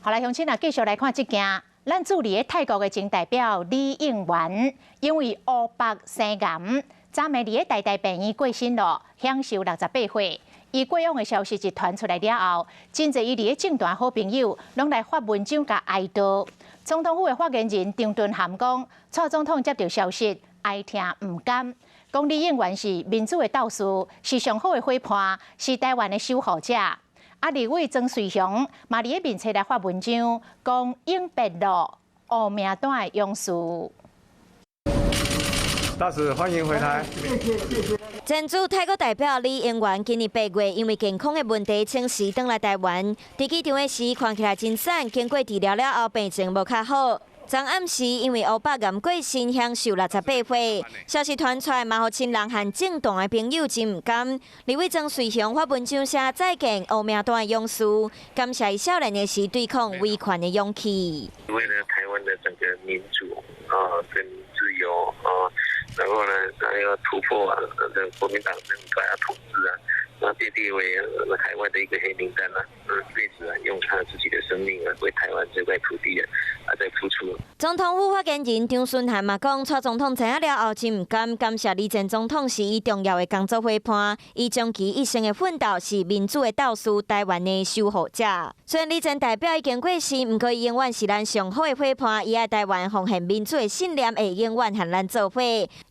好來，鄉親啊，繼續來看這件。咱駐佇泰國的前代表李應元，因為烏腹生癌，昨暝佇台大病院過身咯，享壽68歲。伊過往的消息一傳出來了後，真濟伊佇政壇好朋友攏來發文章共哀悼。總統府的發言人張惇涵講，蔡總統接到消息，哀痛毋甘，講李應元是民主的鬥士，是上好的伙伴，是台灣的守護者。啊，立委莊瑞雄嘛佇面冊來發文章，講永別了烏名單的勇士。大使歡迎回台。前駐泰國代表李應元今年8月因為健康的問題請辭轉來台灣，佇機場的時看起來真散，經過治療了後病情無較好。昨暗時因為烏腹癌過身，享壽68歲。消息傳出來，嘛予親人和政壇的朋友真毋甘。立委莊瑞雄發文章寫再見烏名單的勇士，感謝伊少年的時對抗威權的勇氣。為了台灣的整個民主啊跟自由啊，然後呢，他要突破啊，這國民黨那個統治啊，那被列為台灣的一個黑名單啦。一輩子啊，用他自己的生命啊，為台灣這塊土地啊，在付出。總統府發言人張惇涵嘛講，蔡總統知影了後真毋甘，感謝李前總統是伊重要的工作伙伴，伊終其一生的奮鬥是民主的鬥士，台灣的守護者。雖然李前代表已經過身，毋過伊永遠是咱上好的伙伴，伊愛台灣奉獻民主的信念會永遠和咱做伙。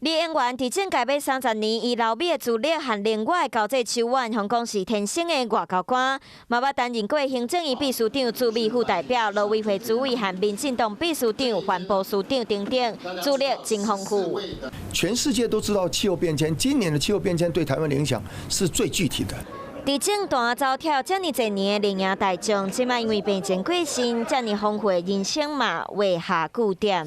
李應元佇政界欲30年，伊留美的資歷和另外交際手腕，予人講是天生的外交官，嘛捌擔任過行政院秘書長、駐美副代表、陸委會主委和民進黨秘書長、環保署長等等，資歷真豐富。全世界都知道氣候變遷，今年的氣候變遷對台灣的影響是最具體的。佇政壇走跳遮爾濟年的綠營大將，這擺因為病情過身，遮爾豐富的人生嘛畫下句點。